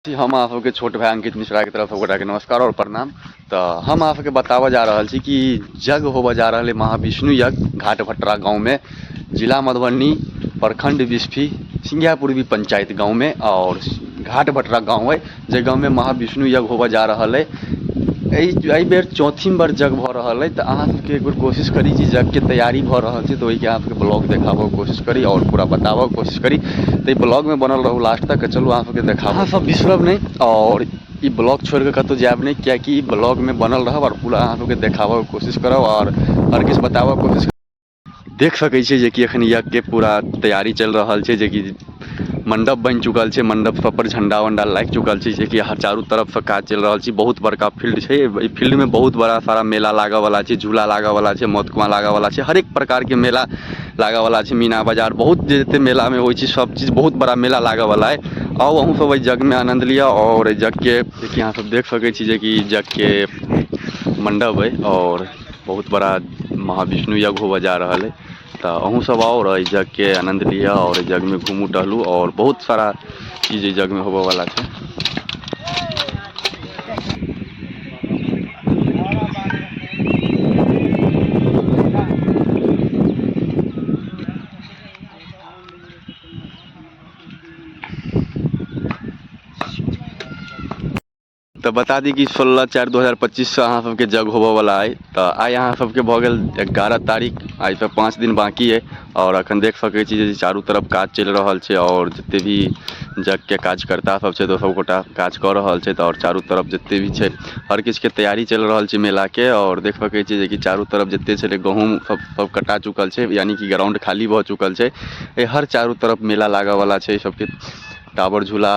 हम अहाँ सबके छोट भाई अंकित मिश्रा के तरफ सब गोटा के नमस्कार और प्रणाम। तऽ हम अहाँ सबके बताबऽ जा रहल छी कि यज्ञ होबऽ जा रहल है महाविष्णु यज्ञ घाट भटरा गाँव में, जिला मधुबनी, प्रखंड बिस्फी, सिंघिया पूर्वी पंचायत गाँव में और घाट भटरा गाँव है, जे गाँव में महाविष्णु यज्ञ होबऽ जा रहल है। एहि बेर चौथीम बार यज्ञ भऽ रहल है। तऽ अहाँ सबके एक बेर कोशिश करी जे यज्ञके तैयारी भऽ रहल छै तऽ ओहिके अहाँ सबके ब्लॉग देखाबऽके कोशिश करी और पूरा बताबऽके कोशिश करी। तऽ ई ब्लॉगमे बनल रहू लास्ट तक। चलू अहाँ सबके देखाबू। अहाँ सब बिसरब नहि और ई ब्लॉग छोड़िके कतहु जायब नहि, कियाकि ई ब्लॉगमे बनल रहब और पूरा अहाँ सबके देखाबऽके कोशिश करब और हर किछु बताबऽके कोशिश। देख सकै छियै जेकि एखन यज्ञके पूरा तैयारी चलि रहल छै, जेकि मंडप बनि चुकल छै, मंडप सब पर झंडा उंडा लागि चुकल छै, जेकि हर चारू तरफसँ काज चलि रहल छै। बहुत बड़का फील्ड छै, एहि फील्डमे बहुत बड़ा सारा मेला लागऽ वाला छै, झूला लागऽ वाला छै, मौत कुआँ लागऽ वाला छै, हरेक प्रकारके मेला लागऽ वाला छै, मीना बाजार, बहुत जते मेलामे होइ छै सब चीज, बहुत बड़ा मेला लागऽ वाला है। आउ अहूँ सब एहि यज्ञमे आनन्द लिअ और एहि यज्ञके जेकि अहाँ सब देख सकै छी जेकि यज्ञके मंडप है और बहुत बड़ा महाविष्णु यज्ञ होबऽ जा रहल है। तऽ अहूँ सब आउ और एहि यज्ञके आनन्द लिअ और एहि यज्ञमे घूमू टहलू और बहुत सारा चीज एहि यज्ञमे होबऽ वाला छै। तऽ बता दी कि 16/4/2025 से अहाँ सबके जग होबऽ वाला अइ। तऽ आइ अहाँ सबके भऽ गेल 11 तारीख, आइ तऽ 5 दिन बाकी अइ और अखन देख सकै छी जे चारू तरफ काज चलि रहल छै और जते भी जगके कार्यकर्ता सब छै तऽ सब गोटा काज कऽ रहल छै। और चारू तरफ जते भी छै हर किछुके तैयारी चलि रहल छै मेलाके और देख सकै छी जेकि चारू तरफ जते छलै गहूँम सब सब कटा चुकल छै, यानी कि ग्राउंड खाली भऽ चुकल छै। हर चारू तरफ मेला लागऽ वाला छै, सबके टावर झूला,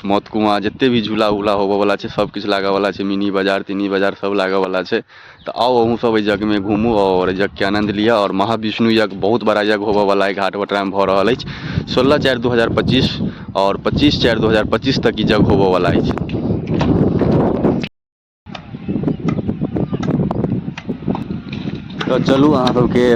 मौत कुआँ, जते भी झूला उला होबऽ वाला छै सब किछु लागऽ वाला छै, मिनी बाजार तिनी बाजार सब लागऽ वाला छै। तऽ आउ अहूँ सब एहि यज्ञमे घूमू और एहि यज्ञके आनन्द लिअ। और महाविष्णु यज्ञ बहुत बड़ा यज्ञ होबऽ वाला है, घाट बटरामे भऽ रहल अछि 16/4/2025 और 25/4/2025 तक ई यज्ञ होबऽ वाला अछि। तऽ चलू अहाँ सबके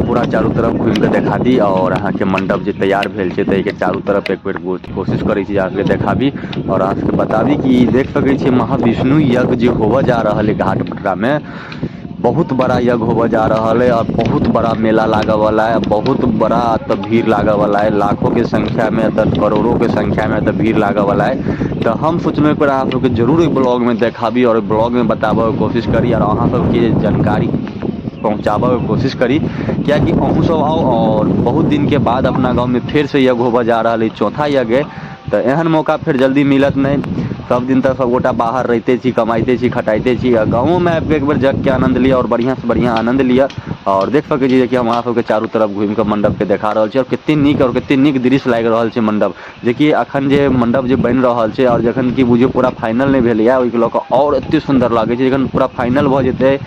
पूरा चारू तरफ घुमि कऽ देखा दी और अहाँके मंडप जे तैयार भेल छै ताहिके चारू तरफ एक बेर कोशिश करै छी अहाँके देखाबी और अहाँ सबके बताबी कि देख सकै छियै महाविष्णु यज्ञ जे होबऽ जा रहल है घाट पटरामे, बहुत बड़ा यज्ञ होबऽ जा रहल है और बहुत बड़ा मेला लागऽ वाला है, बहुत बड़ा एतऽ भीड़ लागऽ वाला है, लाखों के संख्या में एतऽ करोड़ों के संख्या में एतऽ भीड़ लागऽ वाला है। तऽ हम सोचलहुँ एक बेर अहाँ सबके जरूर ओहि ब्लॉगमे देखाबी और ब्लॉगमे बताबऽके कोशिश करी और अहाँ सबके जानकारी पहुँचाबऽके कोशिश करी, कियाकि अहूँ सब आउ और बहुत दिनके बाद अपना गाँवमे फेरसँ यज्ञ होबऽ जा रहल है, चौथा यज्ञ है। तऽ एहन मौका फेर जल्दी मिलत नहि, सब दिन तऽ सबगोटा बाहर रहिते छी, कमाइते छी, खटाइते छी, आ गाँवोमे आबिके एक बेर यज्ञके आनन्द लिअ और बढ़िआँसँ बढ़िआँ आनन्द लिअ। और देख सकै छी जेकि हम अहाँ सबके चारू तरफ घुमिकऽ मण्डपके देखा रहल छी और कते नीक और कते नीक दृश्य लागि रहल छै मण्डप, जेकि अखन जे मण्डप जे बनि रहल छै और जखन कि बुझियौ पूरा फाइनल नहि भेलैए ओहिके लऽ कऽ आओर एते सुन्दर लागै छै। जखन पूरा फाइनल भऽ जेतै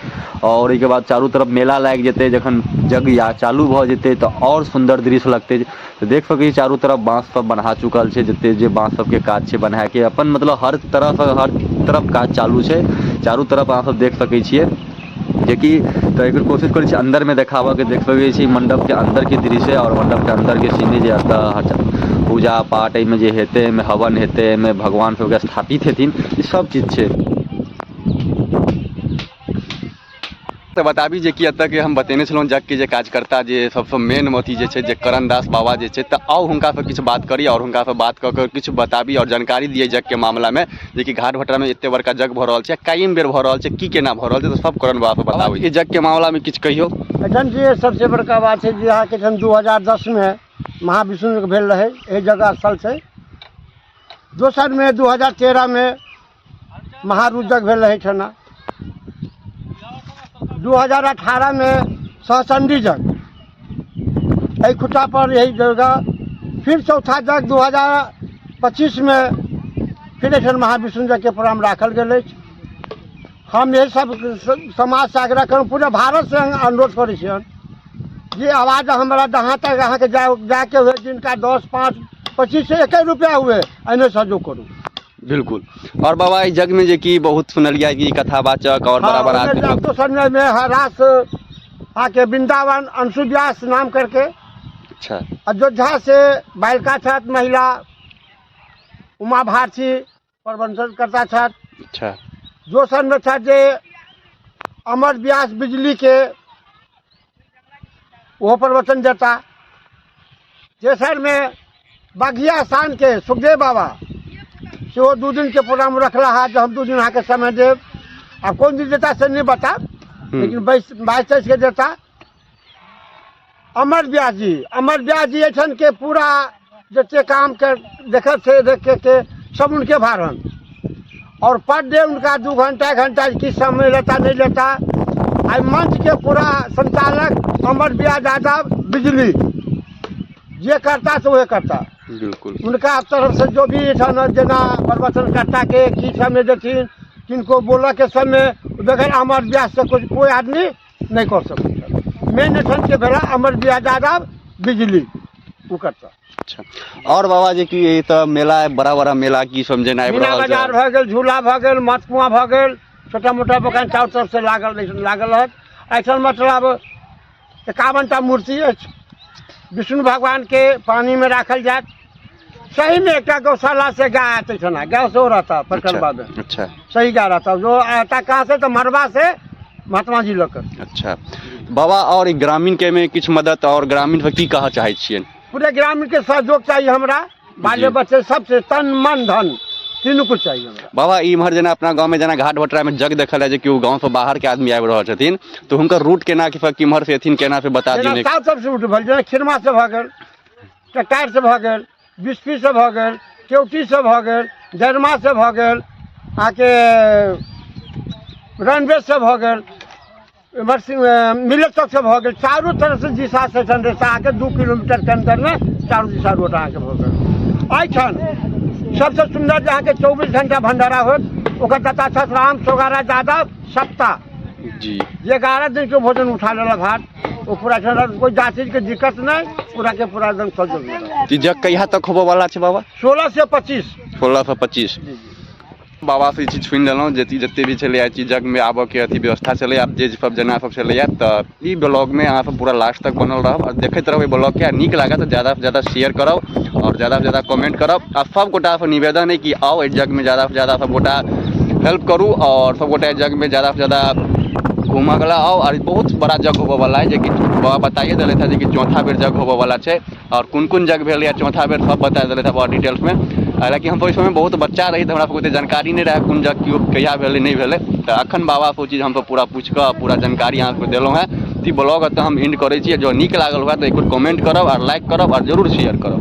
और ओहिके बाद चारू तरफ मेला लागि जेतै, जखन यज्ञ या चालू भऽ जेतै तऽ आओर सुन्दर दृश्य लगतै। तऽ देख सकै छी चारू तरफ बाँस सब बन्हा चुकल छै, जते जे बाँस सबके काज छै बन्हाके अपन मतलब हर तरहसँ हर तरफ काज चालू छै, चारू तरफ अहाँ सब देख सकै छियै जेकि। तऽ एक बेर कोशिश करै छी अन्दरमे देखाबऽके। देख सकै छी मण्डपके अन्दरके दृश्य और मण्डपके अन्दरके सीन जे एतऽ पूजा पाठ एहिमे जे हेतै, एहिमे हवन हेतै, एहिमे भगवान सबके स्थापित हेथिन, ई सब चीज छै। तऽ बताबी जे कि एतऽ के हम बतेने छलहुँ यज्ञ के जे कार्यकर्ता जे सबसँ मेन अथी जे छै जे करण दास बाबा जे छै, तऽ आउ हुनकासँ किछु बात करी और हुनकासँ बात कऽ कऽ किछु बताबी और जानकारी दियै यज्ञ के मामलामे, जेकि घाट भटरामे एते बड़का यज्ञ भऽ रहल छै, कायम बेर भऽ रहल छै, की केना भऽ रहल छै, तऽ सब करण बाबा बताबै। ई यज्ञ के मामलामे किछु कहियौ। एखन जे सबसे बड़का बात छै जे अहाँके एखन 2010मे महाविष्णुके भेल रहै, एहि जगह स्थल छै। दोसरमे 2013मे महारुद्रक भेल रहै ठना। 2018मे सहचंडी जग एहि खुट्टा पर यही जगह। फिर चौथा जग 2025मे फिर एहिठाम महाविष्णु यज्ञके प्रोग्राम राखल गेल अछि। हम यही सब समाजसँ आग्रह करब, पूरा भारतसँ अनुरोध करै छियनि जे आवाज हमरा जहाँ तक अहाँके जाके हुए, जिनका 10 5 25 से 1 रुपया हुए, एहिमे सहयोग करू। बिल्कुल। और बाबा एहि जग में जे कि बहुत सुनलियै कि कथावाचक और बड़ा बड़ा आदमी सब। दोसर में रास आके वृंदावन अंशु व्यास नाम करके। अच्छा। अयोध्या से बालिका छात्र महिला उमा भारती प्रबंधन करता छथि। अच्छा। दोसरमे छथि जे अमर व्यास बिजलीके, ओहो प्रवचन देता। तेसरमे बघिया स्थानके सुखदेव बाबा सेहो 2 दिनके प्रोग्राम रखला है जे हम 2 दिन अहाँके समय देब। आब कोन दिन देता से नहि बताब, लेकिन 22 23 के देता। अमर व्यास जी, अमर व्यास जी एहिठाम के पूरा जते काम के देखत से देखे के सब उनके भार हन। और पर डे उनका 2 घंटा 1 घंटा की समय लेता नहीं लेता। आई मंच के पूरा संचालक अमर व्यास यादव बिजली जे करता से वह करता। बिल्कुल। उनका तरफ से जो भी एहिठाम जेना प्रवचनकर्ता के की समय देथिन, किनको बोलऽ के समय बगैर अमर व्यास से कोई आदमी नहीं कर सकै छल। मेन एखन के भेला अमर व्यास यादव बिजली ओ करता। अच्छा, और बाबा जी की ई तऽ मेला है, बड़ा बड़ा मेला की सब जेना आबि मीना रहल बाजार छै। भऽ गेल, झूला भऽ गेल, मथकुआ भऽ गेल, छोटा मोटा दोकान चारू तरफ से लागल रहत। एहिठाम मतलब 51टा मूर्ति अछि विष्णु भगवान के, पानी में राखल जायत। सही में एकटा गौशाला से गाय आते छना, गाय सेहो रहता परिक्रमा में। अच्छा। सही गाय रहता, जो आता कहाँ से तो मरबा से महात्मा जी लग। अच्छा बाबा, और ई ग्रामीण के में किछु मदद और ग्रामीण पर की कहऽ चाहै छियनि? पूरे ग्रामीण के सहयोग चाहिए हमरा, बाले बच्चे सबसे तन मन धन तीनू कुछ चाहिए हमरा। बाबा इम्हर जेना अपना गाँव में जेना घाट भटरा में जग देखल है जे केओ गाँव से बाहर के आदमी आबि रहल छथिन तऽ हुनकर रूट केना कि केम्हर से एथिन केना से बता जेना दियौ। साउथ तरफ से उठ भेल, जेना खिरमा से भऽ गेल, टकार से भऽ गेल, बिस्फी से भऽ गेल, केवटी से भऽ गेल, जरमा से भऽ गेल, अहाँके रनवे से भऽ गेल, एम्हर मिलत तक से भऽ गेल, चारू तरफ से दिशा से छनि रास्ता अहाँके 2 किलोमीटर के अंदर में चारू दिशा रोड अहाँके भऽ गेल। एहिठाम सबसे सुन्दर जे अहाँके 24 घंटा भंडारा होत, ओकर दाता छथि राम सोगारा यादव सप्ता जी, जे 11 दिन के भोजन उठा लेलक भात, ओ पूरा छल, कोई जाति के दिक्कत नहीं, पूरा के पूरा एकदम सहयोग मिलल। ई जग कहिया तक होबऽ वाला छै बाबा? 16 से 25। 16 से 25। बाबा से ई चीज सुनि लेलहुँ जे जते भी छलैया चीज जग में आबऽ के अथी व्यवस्था छलैया, आब जे सब जेना सब छलैया। तऽ ई ब्लॉग में अहाँ सब पूरा लास्ट तक बनल रहब और देखैत रहब ई ब्लॉग के। नीक लागत तऽ ज्यादा से ज्यादा शेयर करब और ज्यादा से ज्यादा कमेंट करब। आ सब गोटा से निवेदन है कि आउ एहि जग में ज्यादा से ज्यादा सब गोटा हेल्प करू और सब गोटा एहि जग में ज्यादा से ज्यादा घूमऽ के आउ। और बहुत बड़ा जग होबऽ वाला है, जेकि बाबा बताइए देलथि हँ जेकि चौथा बेर जग होबऽ वाला छै और कोन कोन जग भेल या चौथा बेर सब बता देलथि हँ बड़ा डिटेल्स में। हालाँकि हम ओहि समय बहुत बच्चा रही तऽ हमरा सबके ओते जानकारी नहि रहै कोन जग केओ कहिया भेलै नहि भेलै। तऽ अखन बाबा से ओ चीज हमसब पूरा पूछि कऽ पूरा जानकारी अहाँ सबके देलहुँ हेँ। तऽ ई ब्लॉग एतऽ हम एंड करै छी। जँ नीक लागल हुए तऽ एक बेर कमेंट करब और लाइक करब और जरूर शेयर करब।